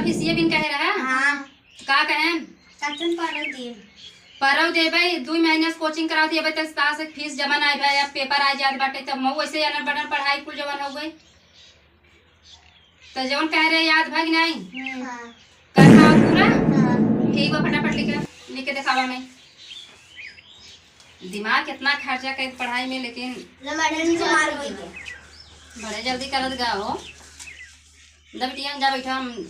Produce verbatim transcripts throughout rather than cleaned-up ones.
फीसिये बिन कहे रहा? हाँ। का कहेन? कथन परव देब। परव देबै, दुई महीना से कोचिंग करावत, अबे तक तास एक फीस जमा ना आइबा, अब पेपर आ जात बाटे, तब मऊ ऐसे अनर बनर पढ़ाई कुल जवन हो गई। तो जवन कह रहे याद भाग नहीं? हम्म। हाँ। करना हो पूरा? हाँ। ठीक बा, फटाफट लिख, लिख के दिखावा मैं। दिमाग कितना खर्चा कर पढ़ाई में, लेकिन लो मैडम जी, मार होई गया। बड़े जल्दी करत गा हो। जा बिटिया, जा बैठा, हम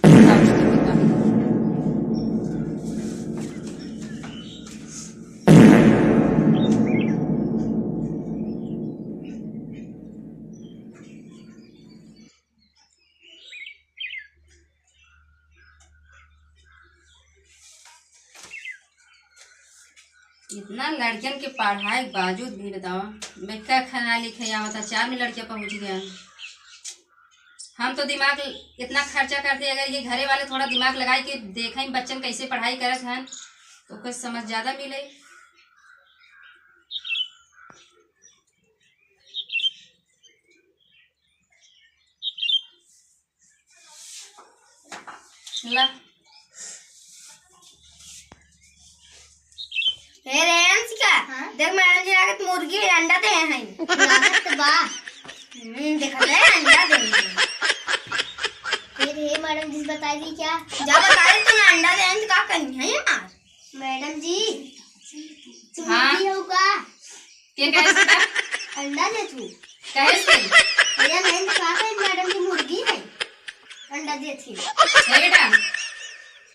इतना लड़कियन के पढ़ाए के बावजूद भी बताओ, बेटा खाना लिखे आवता, चार में लड़कियां पहुंच गया। हम तो दिमाग इतना खर्चा करते, अगर ये घरे वाले थोड़ा दिमाग लगाए के देखें बच्चन कैसे पढ़ाई करत हन, तो कुछ समझ ज्यादा मिले। ला। हे रे अंशिका, हाँ? देख मैडम जी लागत मुर्गी अंडा दे हैं। लागत बा। हम्म, देखत है अंडा दे हैं। फिर हे मैडम जी से बताई दी क्या? जा बताई तू ना अंडा दे हैं तो का करी है यार? मैडम जी, तू हाँ? मुर्गी हो का? के कहे से का? अंडा दे तू। कहे से? भैया नहीं तो का कहे मैडम जी मुर्गी है। अंडा दे थी। ए बेटा,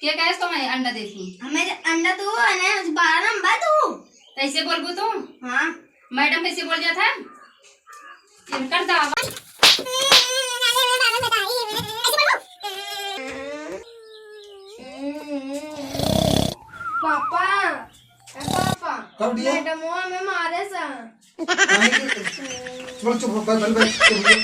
के कहे से तो मैं अंडा दे थी? हमें अंडा दो, है ना, बारह नंबर दो। कैसे बोलबू तू? हाँ। मैडम कैसे बोल जाता है? इनकर दावा। पापा, ए पापा, का बिटिया? मैडमवा हमें मारे सा। काहे के? चुप, चुप हो, बैठ, बैठ, बैठ, चुप हो।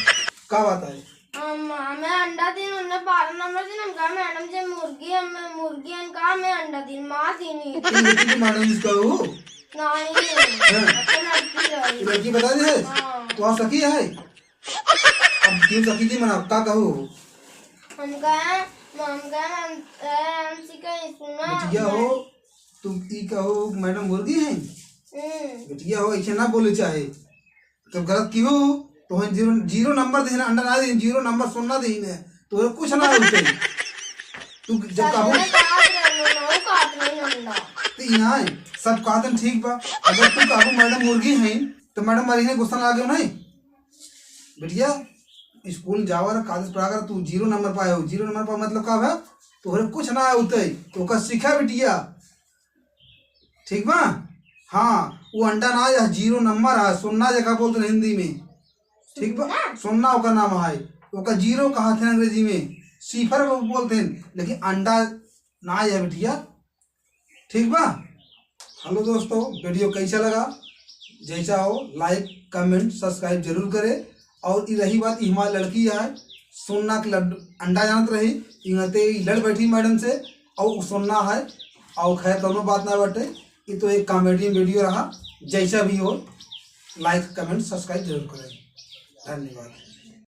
का बात है? हम, हमें अंडा दिन, उन्हें बारह नंबर दिन, हम कहा, "मैडम जी, मुर्गी, हमें मुर्गी, हम कहा, हमें अंडा दिन, मार दीनी।" तुम बेटी की मैडम जी कहो? नहीं, हाँ। अपन लड़की रही। लड़की बता दे? हाँ। तो आ सकी है? अब क्यों सकी जी मना, का कहो? हम कहा, हम कहा, हम, ए, हमसे कहीं सुना। बिटिया हो, तुम ई कहो, मैडम मुर्गी हैं? हम्म। बिटिया हो, ऐसे ना बोले चाहे। जब गलत की हो, तो हम जीरो, जीरो नंबर देना, अंडा ना देना, जीरो नंबर सुन्ना देना, तो कुछ ना होते। तू जब सब काबू ने काट रहे हो, ना काट रहे हो अंडा। तो यहाँ है, सब कहते हैं, ठीक बा। अगर तू काबू मैडम मुर्गी हैं, तो मैडम मारी ने गुस्सा ना लगे नहीं। बिटिया, स्कूल जावा रहा, कागज पढ़ा कर, तू जीरो नंबर पाए हो। जीरो नंबर पर मतलब का बा? तोहरे कुछ ना होते, तो ओकर सीखा बिटिया। ठीक बा? हाँ, वो अंडा ना है, जीरो नंबर है, सुन्ना जेका बोलते हैं हिंदी में। ठीक बा? सुन्ना? सुन्ना ओकर नाम है, ओकर जीरो कहत हैं अंग्रेजी में, सिफर वो बोलते हैं, लेकिन अंडा ना है बिटिया। ठीक बा? हेलो दोस्तों, वीडियो कैसा लगा? जैसा हो, like, comment, subscribe जरूर करे। और ई रही बात, ई हमार लड़की है, सुन्ना के लड्डू, अंडा जानत रही, इहते ई लड़ बैठी मैडम से, और उ सुन्ना है, और खैर कौनो बात ना बाटे, ई तो एक comedy video रहा। जैसा भी हो, like, comment, subscribe जरूर करें। धन्यवाद।